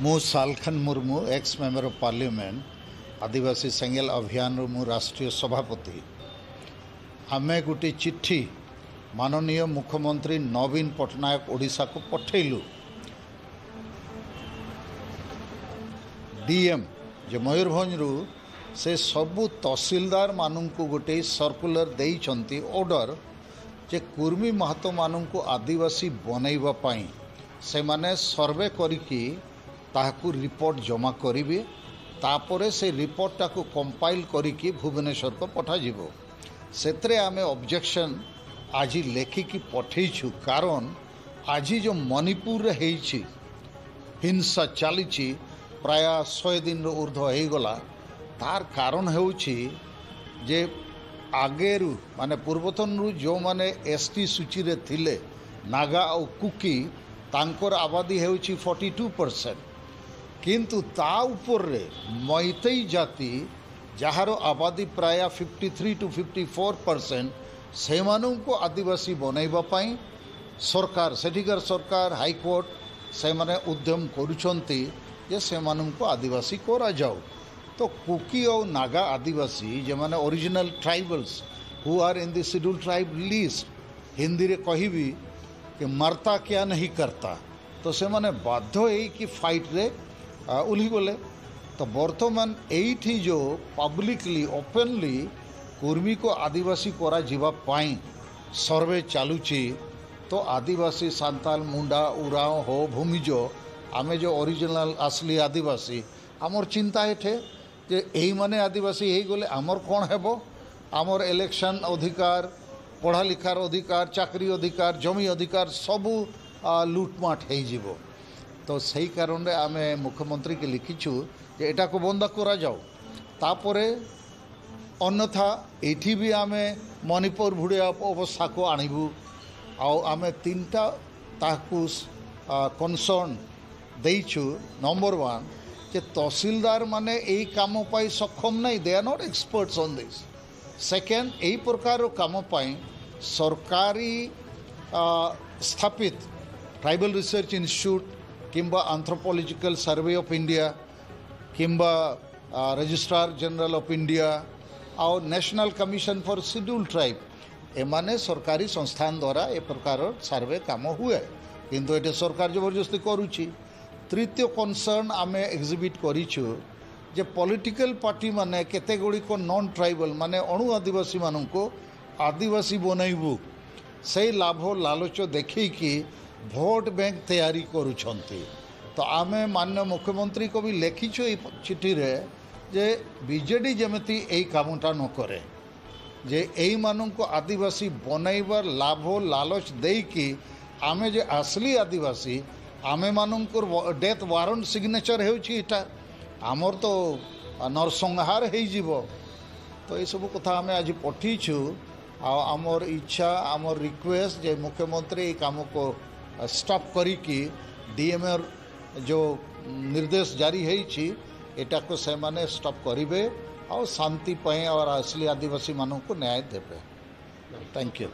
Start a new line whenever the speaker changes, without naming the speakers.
ମୁଁ Salkhan Murmu, ex member of parliament, Adivasi Sengel ଅଭିଯାନର ମୁଁ ରାଷ୍ଟ୍ରୀୟ ସଭାପତି। ଆମେ ଗୋଟେ ଚିଠି ମାନନୀୟ ମୁଖ୍ୟମନ୍ତ୍ରୀ ନବୀନ ପଟ୍ଟନାୟକ ଓଡ଼ିଶାକୁ ପଠେଇଲୁ। ଡିଏମ୍ ଯେ ମୟୂରଭଞ୍ଜରୁ ସେ ସବୁ ତହସିଲଦାରମାନଙ୍କୁ ଗୋଟେ ସର୍କୁଲାର ଦେଇଛନ୍ତି, ଅର୍ଡ଼ର, ଯେ କୁର୍ମୀ ମାହାତମାନଙ୍କୁ ଆଦିବାସୀ ବନେଇବା ପାଇଁ ସେମାନେ ସର୍ଭେ କରିକି ତାହାକୁ ରିପୋର୍ଟ ଜମା କରିବେ। ତାପରେ ସେ ରିପୋର୍ଟଟାକୁ କମ୍ପାଇଲ୍ କରିକି ଭୁବନେଶ୍ୱରକୁ ପଠାଯିବ। ସେଥିରେ ଆମେ ଅବଜେକ୍ସନ୍ ଆଜି ଲେଖିକି ପଠେଇଛୁ, କାରଣ ଆଜି ଯେଉଁ ମଣିପୁରରେ ହେଇଛି ହିଂସା ଚାଲିଛି, ପ୍ରାୟ 100 ଦିନରୁ ଉର୍ଦ୍ଧ୍ୱ ହେଇଗଲା। ତାର କାରଣ ହେଉଛି ଯେ ଆଗରୁ ମାନେ ପୂର୍ବତନରୁ ଯେଉଁମାନେ ଏସ୍ ଟି ସୂଚୀରେ ଥିଲେ, ନାଗା ଆଉ କୁକି, ତାଙ୍କର ଆବାଦୀ ହେଉଛି 42%। କିନ୍ତୁ ତା ଉପରେ ମୈତେଇ ଜାତି, ଯାହାର ଆବାଦୀ ପ୍ରାୟ 53 ଟୁ 54%, ସେମାନଙ୍କୁ ଆଦିବାସୀ ବନାଇବା ପାଇଁ ସରକାର, ସେଠିକାର ସରକାର, ହାଇକୋର୍ଟ, ସେମାନେ ଉଦ୍ୟମ କରୁଛନ୍ତି ଯେ ସେମାନଙ୍କୁ ଆଦିବାସୀ କରାଯାଉ। ତ କୁକି ଆଉ ନାଗା ଆଦିବାସୀ ଯେଉଁମାନେ original tribals who are in the schedule tribe list, ହିନ୍ଦୀରେ କହିବି କି मरता क्या नहीं करता, ତ ସେମାନେ ବାଧ୍ୟ ହେଇକି ଫାଇଟ୍ରେ ଓହ୍ଲିଗଲେ। ତ ବର୍ତ୍ତମାନ ଏଇଠି ଯେଉଁ ପବ୍ଲିକଲି ଓପେନଲି କୁର୍ମୀକୁ ଆଦିବାସୀ କରାଯିବା ପାଇଁ ସର୍ଭେ ଚାଲୁଛି, ତ ଆଦିବାସୀ ସାନ୍ତାଲ, ମୁଣ୍ଡା, ଉରାଓ ହୋ, ଭୂମିଜ, ଆମେ ଯେଉଁ ଅରିଜିନାଲ ଆସଲି ଆଦିବାସୀ, ଆମର ଚିନ୍ତା ଏଠେ ଯେ ଏଇମାନେ ଆଦିବାସୀ ହେଇଗଲେ ଆମର କ'ଣ ହେବ? ଆମର ଇଲେକ୍ସନ୍ ଅଧିକାର, ପଢ଼ା ଲେଖାର ଅଧିକାର, ଚାକିରି ଅଧିକାର, ଜମି ଅଧିକାର ସବୁ ଲୁଟମାଟ ହେଇଯିବ। ତ ସେଇ କାରଣରେ ଆମେ ମୁଖ୍ୟମନ୍ତ୍ରୀକି ଲେଖିଛୁ ଯେ ଏଟାକୁ ବନ୍ଦ କରାଯାଉ। ତାପରେ ଅନ୍ୟଥା ଏଇଠି ବି ଆମେ ମଣିପୁର ଭଳିଆ ଅବସ୍ଥାକୁ ଆଣିବୁ। ଆଉ ଆମେ ତିନିଟା ତାହାକୁ କନସର୍ନ ଦେଇଛୁ। ନମ୍ବର 1, ଯେ ତହସିଲଦାର ମାନେ ଏଇ କାମ ପାଇଁ ସକ୍ଷମ ନାହିଁ, they are not experts on this. Second, ଏଇ ପ୍ରକାର କାମ ପାଇଁ ସରକାରୀ ସ୍ଥାପିତ ଟ୍ରାଇବାଲ ରିସର୍ଚ୍ଚ ଇନଷ୍ଟିଚ୍ୟୁଟ୍ କିମ୍ବା ଆନ୍ଥ୍ରୋପୋଲୋଜିକାଲ ସର୍ଭେ ଅଫ୍ ଇଣ୍ଡିଆ କିମ୍ବା ରେଜିଷ୍ଟ୍ରାର ଜେନେରାଲ ଅଫ୍ ଇଣ୍ଡିଆ ଆଉ national commission for schedule tribe, ଏମାନେ ସରକାରୀ ସଂସ୍ଥାନ ଦ୍ୱାରା ଏ ପ୍ରକାର ସର୍ଭେ କାମ ହୁଏ, କିନ୍ତୁ ଏଠି ସରକାର ଜବରଦସ୍ତି କରୁଛି। ତୃତୀୟ କନସର୍ନ ଆମେ ଏକ୍ଜିବିଟ୍ କରିଛୁ ଯେ ପଲିଟିକାଲ ପାର୍ଟି ମାନେ କେତେ ଗୁଡ଼ିକ ନନ୍ ଟ୍ରାଇବାଲ ମାନେ ଅଣୁ ଆଦିବାସୀମାନଙ୍କୁ ଆଦିବାସୀ ବନେଇବୁ ସେଇ ଲାଭ ଲାଲଚ ଦେଖେଇକି ଭୋଟ ବ୍ୟାଙ୍କ ତିଆରି କରୁଛନ୍ତି। ତ ଆମେ ମାନ୍ୟ ମୁଖ୍ୟମନ୍ତ୍ରୀକୁ ବି ଲେଖିଛୁ ଏଇ ଚିଠିରେ ଯେ ବିଜେଡ଼ି ଯେମିତି ଏଇ କାମଟା ନ କରେ, ଯେ ଏଇମାନଙ୍କୁ ଆଦିବାସୀ ବନେଇବାର ଲାଭ ଲାଲଚ ଦେଇକି ଆମେ ଯେ ଆସଲି ଆଦିବାସୀ, ଆମେମାନଙ୍କର ଡେଥ୍ ୱାରେଣ୍ଟ ସିଗ୍ନେଚର ହେଉଛି ଏଇଟା, ଆମର ତ ନରସଂହାର ହେଇଯିବ। ତ ଏସବୁ କଥା ଆମେ ଆଜି ପଠେଇଛୁ। ଆଉ ଆମର ଇଚ୍ଛା, ଆମର ରିକ୍ୱେଷ୍ଟ ଯେ ମୁଖ୍ୟମନ୍ତ୍ରୀ ଏଇ କାମକୁ ଷ୍ଟପ୍ କରିକି ଡିଏମ୍ର ଯେଉଁ ନିର୍ଦ୍ଦେଶ ଜାରି ହେଇଛି ଏଟାକୁ ସେମାନେ ଷ୍ଟପ୍ କରିବେ ଆଉ ଶାନ୍ତି ପାଇଁ ଆଉ ଆସଲି ଆଦିବାସୀମାନଙ୍କୁ ନ୍ୟାୟ ଦେବେ। Thank you.